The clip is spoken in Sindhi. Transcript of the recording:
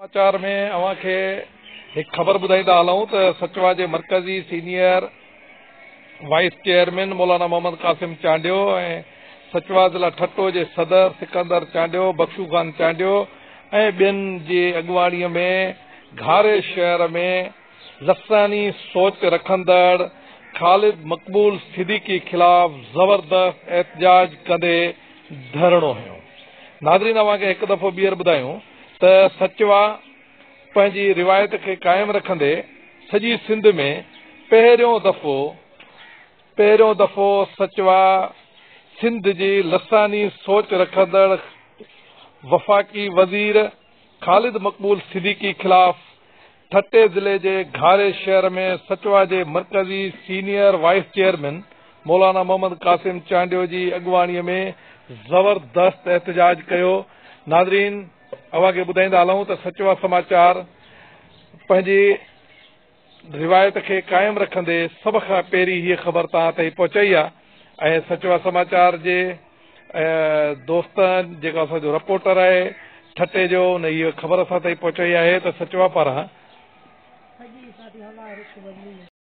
سماچار ۾ اوهان کي هڪ خبر ٻڌائيندا هلون ته سچوا جي مرڪزي سينيئر وائيس چيئرمين مولانا محمد قاسم چانڊيو ۽ سچوا ضلع ٺٽو جي صدر سڪندر چانڊيو، بخشو خان چانڊيو ۽ ٻين جي اڳواڻي ۾ گهاري شهر ۾ لساني سوچ رکندڙ خالد مقبول صديقي خلاف زبردست احتجاج ڪندي ڌرڻو هنيو. ناظرين اوهان کي هڪ دفعو ٻيهر ٻڌايون ته سچوا پنهنجي روايت کي قائم رکندي سڄي سنڌ ۾ پهريون دفعو پهريون دفعو سچوا سنڌ جي لساني سوچ رکندڙ وفاقي وزير خالد مقبول صديقي خلاف ٺٽي ضلعي جي گهاري شهر ۾ سچوا جي مرڪزي سينيئر وائيس چيئرمين مولانا محمد قاسم چانڊيو جي اڳواڻي ۾ زبردست احتجاج ڪيو ناظرين اوهان کي ٻڌائيندا هلون ته سچوا سماچار پنهنجي روايت کي قائم رکندي سڀ کان پهرين هيء خبر توهان تائين پهچائي آهي ۽ سچوا سماچار جي دوستن جيڪو اسان جو رپورٽر آهي ٺٽي جو ان هيء خبر اسان تائين پهچائي آهي ته سچوا پاران.